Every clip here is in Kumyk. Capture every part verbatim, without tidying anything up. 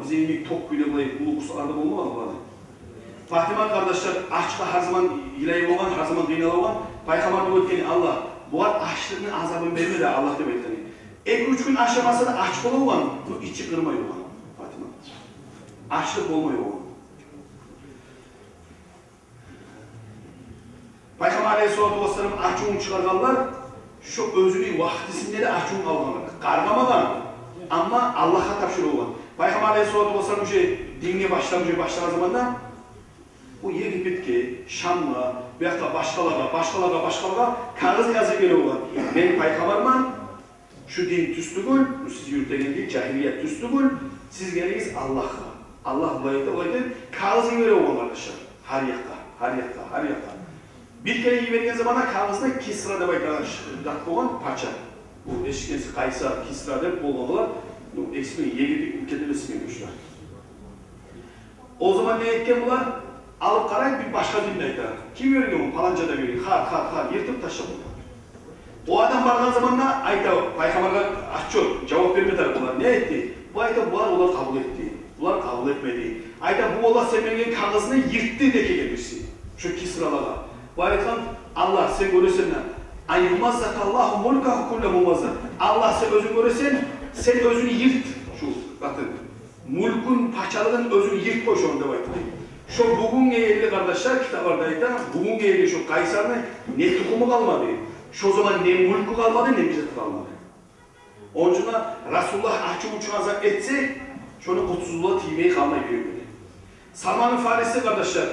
Зимик ток кюйде булай уллу къурсакълары болмагъан оланы. Фатима, къардашлар, ачгъа гьар заман йылай болгъан, гьар заман къыйнала болгъан. Пайхаммар дуа этген: «Аллагь, бугъар ачлыкъны азабын берме де, Аллагь», — деп айтгъан. Эки-уьч гюн ашамаса да ач бола болгъан, но ичи къырмай болгъан Фатима. Ачлыкъ болмай болгъан. Пайхаммар алейгьиссалату вассалам ачувун чыгъаргъанлар, шо оьзюню вакътисинде де ачувун алгъанлар. Къаргъамагъан, амма Аллагьгъа тапшуруп алгъан. Пайхаммар алейгьиссалату вассалам уже динге башлап, уже башлагъан заманда бу Египетге, Шамгъа, бу якъгъа, башгъалагъа, башгъалагъа, башгъалагъа кагъыз язып бере болгъан. «Мен пайхаммарман, шу дин тюз тюгюл, бу сиз юрютеген дин, жагьилият, тюз тюгюл, сиз гелигиз Аллагьгъа». Аллагь булай эте, булай эте, кагъыз йибере болгъан, къардашлар. Гьар якъгъа, гьар якъгъа, гьар якъгъа. Бир керен йиберген заманда кагъызны Кисра деп айтагъан ш-, зат болгъан, пача. Бу эшитгенсиз, Къайсар, Кисра деп болгъан олар. Ну, эсиме, Египет, Египет эсиме тюшдю. О заман не этген булар? Алып къарай, бир башгъа динни айта. Ким йиберген ону? Паланча да берген. Хат, хат, хат, йыртып ташлап къойгъан. О адам баргъан заманда айта, пайхаммаргъа отчёт, жавап берме тарыкъ булар. Не этди? Бу айта, булар, олар къабул этди, булар къабул этмеди. Айта, бу, олар сен берген кагъызны йыртды деп гелген бириси, шо Кисралагъа. Бу айтгъан: «Аллагь, сен гёресен де, ан юмаззакъа Аллагьу мулкагьу кулла мумаззакъ. Аллагь, сен оьзюнг гёресен, сен оьзюнг йырт шу затын. Мюлкюн, пачалыгъын оьзюнг йырт къой шону», — деп айтды. Шо бугюнге ерли, къардашлар, китапларда айта, бугюнге ерли шо Къайсарны не тухуму къалмады. Шо заман не мюлкю къалмады, не бир зат къалмады. Ону учун да Расулуллагь ачуву учун азап этсе, шону къутсузлугъу тиймей къалмай бир-бирде. Салман Фариси, къардашлар,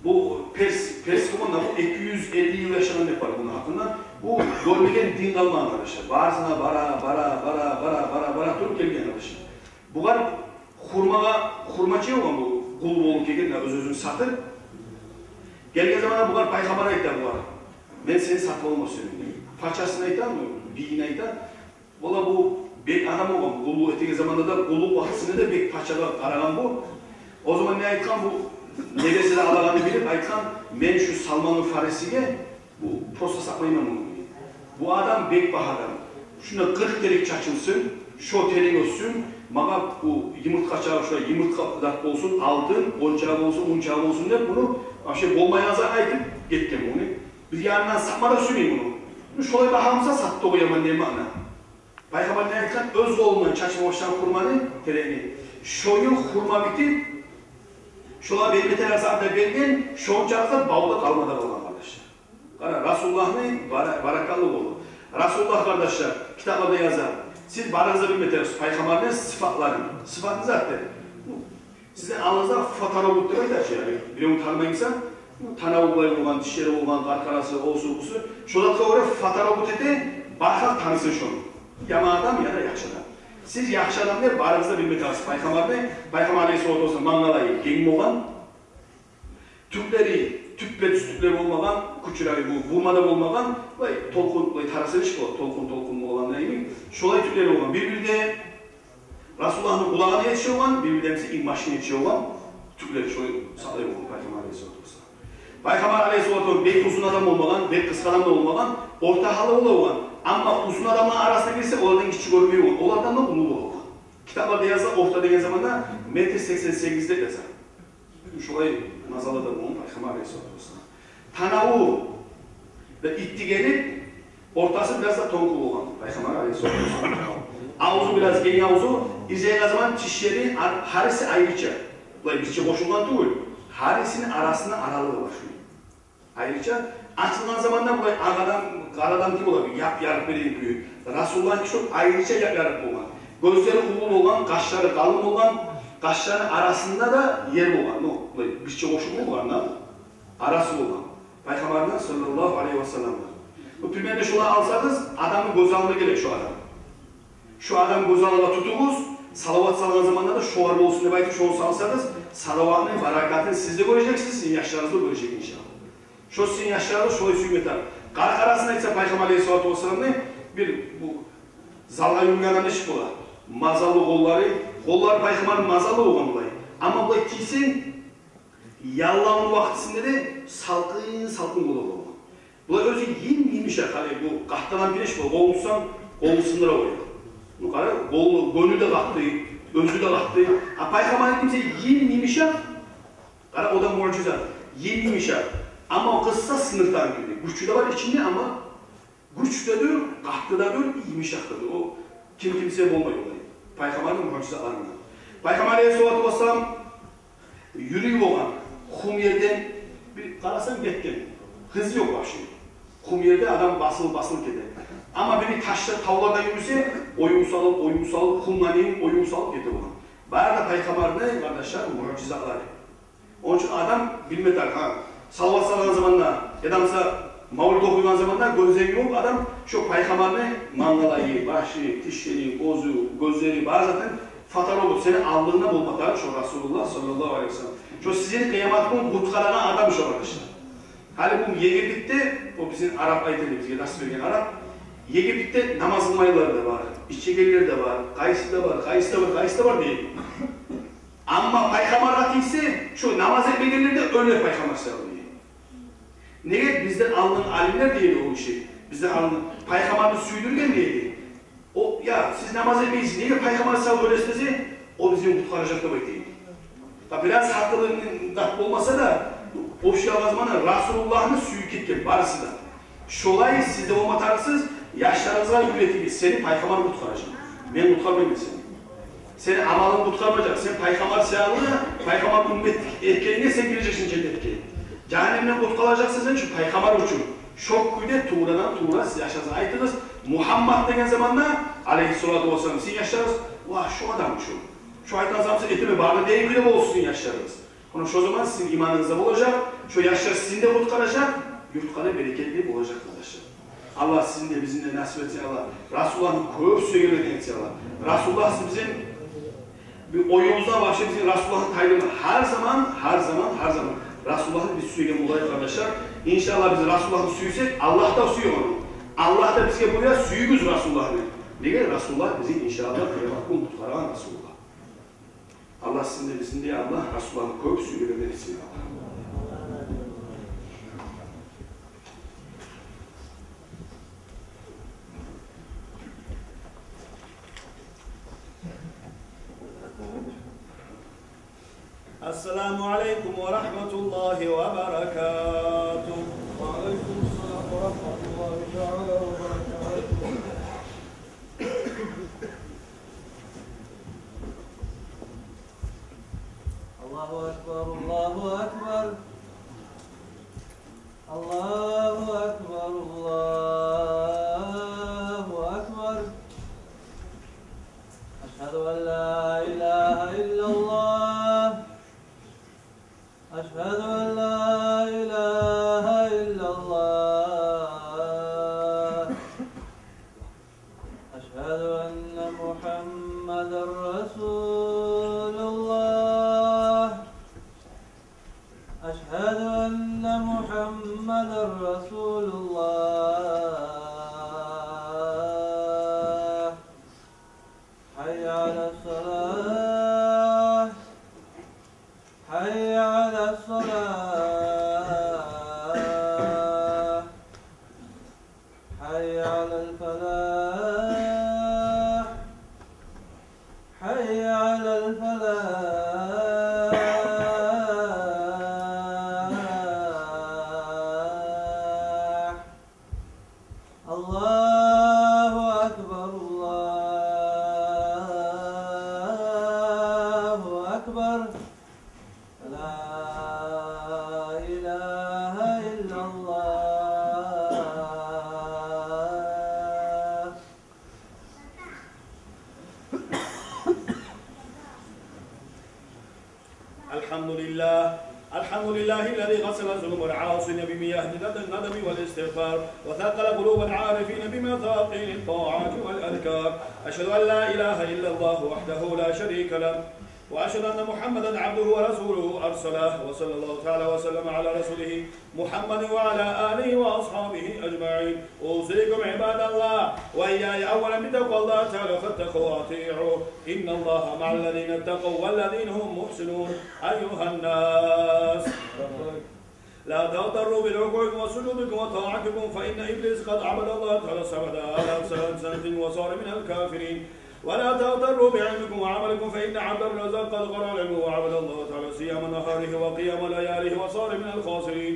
бу перс, перс къавумда бу эки юз элли йыл яшагъан деп бар муну гьакъында. Бу гёрмеген дин къалмагъан, къардашлар. Барысына бара, бара, бара туруп гелген, къардашлар. Бугъар хурмагъа, хурмачы болгъан бу, къул болуп гелген де, оьз-оьзюн сатып. Гелген заманда бугъар пайхаммар айта бугъар: «Мен сени сатып алмакъ сюемен», — дей. Пачасына айта, бийине айта. Валлагь, бу бек адам болгъан, къуллукъ этеген заманда да, къуллукъ вакътисинде де бек пачагъа къарагъан бу. О заман не айтгъан бу, небеси де алагъанны билип айтгъан: «Мен шу Салманул Фарисиге бу просто сатмайман муну. Бу адам бек багьа адам. Шунда къыркъ терек чачылсын, шо терек оьссюн, магъа бу йымыртгъача, шулай йымыртгъа зат болсун, алтын, онча болсун, мунча болсун», — деп, муну вообще болмайгъан зат айтып гетген муну. Бир янындан сатма да сюймей муну. Шолай багьа буса, сатды огъуяман деген маъна. Пайхаммар не айтгъан? Оьз къолундан чачып башлагъан хурманы, терекни. Шо йыл хурма битип, шолагъа берме тарыкъ затны да берген, шончакъы да бавда къалма да къалгъан, къардашлар. Къара, Расулуллагьны бара-, баракаллы болду. Расулуллагь, къардашлар, китапларда яза. Сиз барыгъыз да билме тарыкъсыз пайхаммарны сыфатларын. Сыфат не затдыр? Сизин алдыгъызда фоторобот деп айта чы, яни, биревню танымаймысан, танаву булай болгъан, тишлери болгъан, къаркъарасы, осу, бусу. Шо затгъа гёре фоторобот эте, бар халкъ танысын шону. Яман адам яда яхшы адам. Сиз яхшы адам деп барыгъыз да билме тарыкъсыз пайхаммарны. Пайхаммар алейгьиссалату вассалам мангалайы генг болгъан, тюклери тюппе-тюз тюклер болмагъан, кучерявый, бу бурма да болмагъан, булай толкъун, булай тараса эш бола, толкъун-толкъун болгъанда йимик. Шолай тюклери болгъан. Бир-бирде Расулуллагьны къулагъына етише болгъан, бир-бирде буса инбашына етише болгъан тюклер, шолай сакълай болгъан пайхаммар алейгьиссалату вассалам. Пайхаммар алейгьиссалату вассалам бек узун адам болмагъан, бек къысгъа адам да болмагъан, орта гьалы бола болгъан. Амма узун адамланы арасына гирсе, олардан гиччи гёрюнмей болгъан, олардан да уллу бола болгъан. Китапларда яза, орта деген заманда метр сексен сегиз деп яза. Шолай мазаллы да болгъан пайхаммар алейгьиссалату вассалам. Танаву да итти гелип, ортасы бираз да тонкъу болгъан пайхаммар алейгьиссалату вассалам. Авзу бираз генг авзу, изейген заман тишлери ар-, гьариси айрыча. Булай бирче къошулгъан тюгюл, гьарисини арасында аралыгъы бар шуну. Айрыча ачылгъан заманда булай акъ адам, къара адам ким бола, яп-ярыкъ берген кюю. Расулуллагьны шо айрыча яп-ярыкъ болгъан. Гёзлери уллу болгъан, къашлары къалын болгъан, къашларыны арасында да ер болгъан. Ну, булай бирче къошулмай болгъан да, арасы болгъан. Пайхаммарны саллаллагьу алейгьи ва саллам. Бу примерде шолай алсагъыз, адамны гёз алдына геле шо адам. Шо адам гёз алдына тутугъуз, салават салгъан заманда да шогъар болсун деп айтып, шону салсагъыз, салаватны баракатын сиз де гёрежексиз, сизин яшларыгъыз да гёрежек, иншааллагь. Шо сизин яшларыгъыз шолай сюйме тарыкъ. Къаркъарасын айтса пайхаммар алейгьиссалату вассаламны, бир бу залгъа юрюген адам нечик бола? Мазаллы къоллары, къоллары пайхаммарны мазаллы болгъан булай. Амма булай тийсенг, яллавну вакътисинде де салкъын-салкъын бола болгъан. Булай оьзю йым-йымышакъ, гьали бу къатты адам билесиз, къолун тутсанг, къолун сындыра къоя. Ну, къара, къолу, гёню де къатты, Оьзю де къатты. А пайхаммарны кимсе йым-йымышакъ. Къара, о да муъжиза. Йым-йымышакъ. Амма о къысса сыныкъ тагъы гирди. Гючю де бар ичинде, амма гюч де дюр, къатты да дюр, йымышакъ да дюр. О ким кимсе болмай олай. Пайхаммарны муъжизаларындан. Пайхаммар алейгьиссалату вассалам юрюй болгъан къум ерден, бир къарасанг, гетген. Гьызы ёкъ вообще. Къум ерде адам басылып-басылып гете. Амма бир ташда, тавларда юрюсе, оюн салып, оюн салып, къумланы оюн салып гете болгъан. Бары да пайхаммарны, къардашлар, муъжизалары. Ону учун адам билме тарыкъ, гьа. Салават салгъан заманда, яда буса мавлид охуйгъан заманда гёзлерин юмуп адам шо пайхаммарны мангалайы, башы, тишлери, оьзю, гёзлери, бары затын фотолог этип сени алдынгда болма тарыкъ шо Расулуллагь саллаллагьу алейгьи ва саллам. Шо сизин къыямат гюн къутгъарагъан адам шо, къардашлар. Гьали бу Египетде, о бизин арап айтды, бизге дарс берген арап, Египетде намаз къылмайлар да бар, ичегенлер де бар, къайсы да бар, къайсы да бар, къайсы да бар дейди. Амма пайхаммаргъа тийсе, шо намаз этмегенлер де оьле пайхаммар саялы дей. Неге? Бизден алдын алимлер дей о иши. Бизден алдын пайхаммарны сюйдюрген дей. О, я, сиз намаз этмейсиз, неге пайхаммар саялы оьлесиз десе, о бизин къутгъаражакъ деп айта. Да бираз гьакъылы къат болмаса да, о шо алгъан заманда Расулуллагьны сюйюп гетген барысы да. Шолай сиз де болма тарыкъсыз, яшларыгъызгъа уьйретигиз, сени пайхаммар къутгъаражакъ. Мен къутгъармайман сени. Сени амалынг къутгъармажакъ. Сен пайхаммар саялы, пайхаммар уммат экенингде сен гирежексен женнетге. Жагьаннемден къутгъаражакъсан сен шу пайхаммар учун. Шо кюйде туврадан-тувра сиз яшларыгъызгъа айтыгъыз. Мугьаммат деген заманда, алейгьиссалату вассалам, сизин яшларыгъыз, ва, шо адам шу. Шо айтгъан затны этемен, бары да дейген кюйде болсун сизин яшларыгъыз. Муна шо заман сизин иманыгъыз да болажакъ, шо яшлар сизин де къутгъаражакъ, юртгъа да берекетли болажакъ, къардашлар. Аллагь сизин де, бизин де насип этсин, Аллагь. Расулуллагьны кёп сюегенлерден этсин, Аллагь. Расулуллагь бизин бир оюбузда вообще бизин Расулуллагьны тайдырма. Гьар заман, гьар заман, гьар заман Расулуллагьны биз сюеген болайыкъ, къардашлар. Иншаллагь, биз Расулуллагьны сюйсек, Аллагь да сюе ону. Аллагь да бизге буюра: «Сюйюгюз Расулуллагьны». Неге? Расулуллагь бизин, иншаллагь, къыямат гюн къутгъарагъан Расулуллагь. Аллагь сизин де, бизин де, Аллагь, Расулуллагьны кёп сюегенлерден этсин, Аллагь. السلام عليكم ورحمة الله وبركاته. وعليكم السلام ورحمة الله تعالى وبركاته. الله أكبر، الله أكبر. الله أكبر، الله أكبر. أشهد أن لا إله إلا الله. أشهد أن لا إله إلا الله. أشهد أن محمدا رسول الله. أشهد أن محمدا رسول الله. حي على الصلاة. حي على الصلاة. حي على الفلاح. حي على الفلاح. الله أكبر، الله أكبر. لا إله إلا الله. الحمد لله. الحمد لله الذي غسل ذنوب العاصين بمياه الندم والاستغفار، وثقل قلوب العارفين بمثاقيل الطاعات والأذكار. أشهد أن لا إله إلا الله وحده لا شريك له، وأشهد أن محمدا عبده ورسوله أرسله، وصلى الله تعالى وسلم على رسوله محمد وعلى آله وأصحابه أجمعين. أوصيكم عباد الله وإياي أولا بتقوى الله تعالى، فاتقوا وأطيعوا. إن الله مع الذين اتقوا والذين هم محسنون. أيها الناس، لا تغتروا بركوعكم وسجودكم وطاعتكم، فإن إبليس قد عبد الله تعالى سبعة آلاف سنة وصار من الكافرين. ولا تغتروا بعلمكم وعملكم، فإن عبد الرزاق قد قرأ العلم وعبد الله تعالى صيام نهاره وقيام لياله وصار من الخاسرين.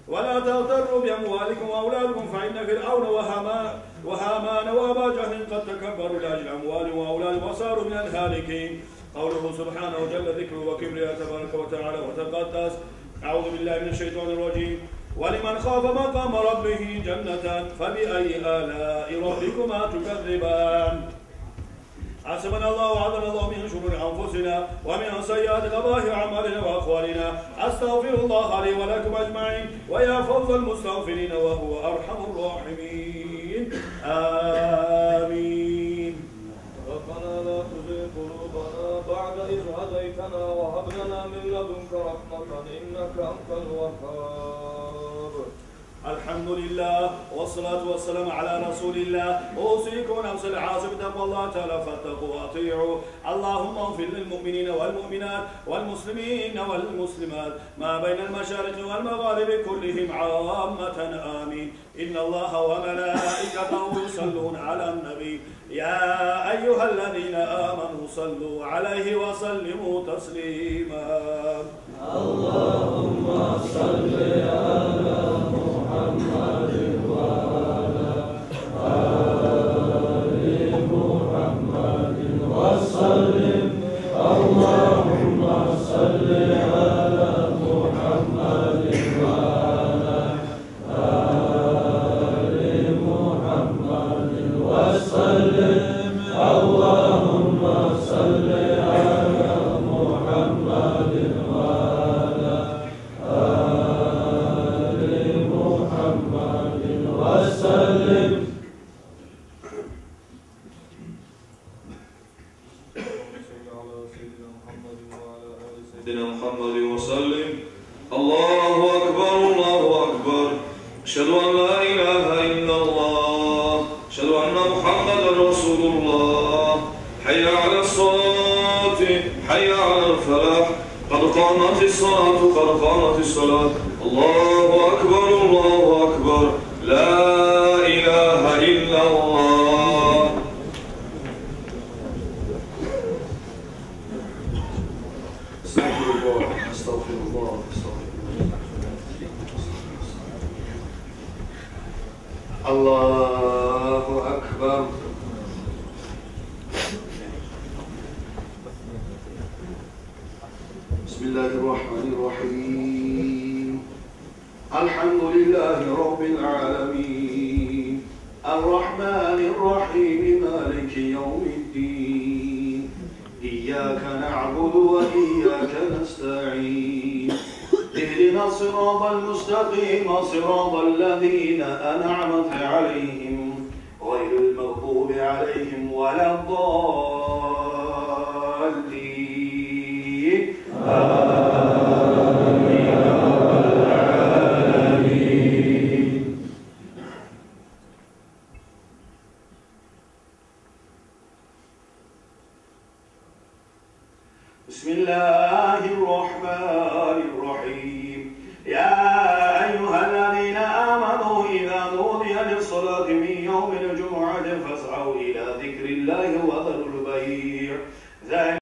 ولا تغتروا بأموالكم وأولادكم، فإن فرعون وهاما-، وهامان وأبا جهل قد تكبروا لأجل أموال وأولاد وصاروا من الهالكين. قوله سبحانه جل ذكره وكبرياء تبارك وتعالى وتقدس. أعوذ بالله من الشيطان الرجيم. ولمن خاف مقام ربه جنتان، فبأي آلاء ربكما تكذبان؟ عصمنا الله وأعاذنا الله من شرور أنفسنا ومن سيئات قبائح أعمالنا وأقوالنا. أستغفر الله لي ولكم أجمعين، ويا فوز المستغفرين، وهو أرحم الراحمين. آمين. ربنا لا تزغ قلوبنا بعد إذ هديتنا وهب لنا من لدنك رحمة إنك أنت الوهاب. الحمد لله والصلاة والسلام على رسول الله. أوصيكم ونفسي العاصي بتقوى الله تعالى فاتقوا وأطيعوا. اللهم اغفر للمؤمنين والمؤمنات والمسلمين والمسلمات ما بين المشارق والمغارب كلهم عامة. آمين. إن الله وملائكته يصلون على النبي، يا أيها الذين آمنوا صلوا عليه وسلموا تسليما. اللهم صل على محمد وعلى آل محمد وسلم. اللهم صل على محمد وعلى آل محمد وسلم. اللهم صل على محمد وعلى آل محمد وسلم. اللهم صل على سيدنا محمد وعلى آل سيدنا محمد وسلم. الله أكبر، الله أكبر. أشهد أن لا إله إلا الله. أشهد أن محمدا رسول الله. حي على الصلاة، حي على الفلاح. قد قامت الصلاة، قد قامت الصلاة. الله أكبر، الله أكبر. لا إله إلا الله. أستغفر الله، أستغفر الله، أستغفر الله. الله أكبر. بسم الله الرحمن الرحيم. الحمد لله رب العالمين. الرحمن الرحيم. مالك يوم الدين. إياك نعبد وإياك نستعين. اهدنا الصراط المستقيم، صراط الذين أنعمت عليهم، غير المغضوب عليهم ولا الضالين. آمين. بسم الله الرحمن الرحيم. يا أيها الذين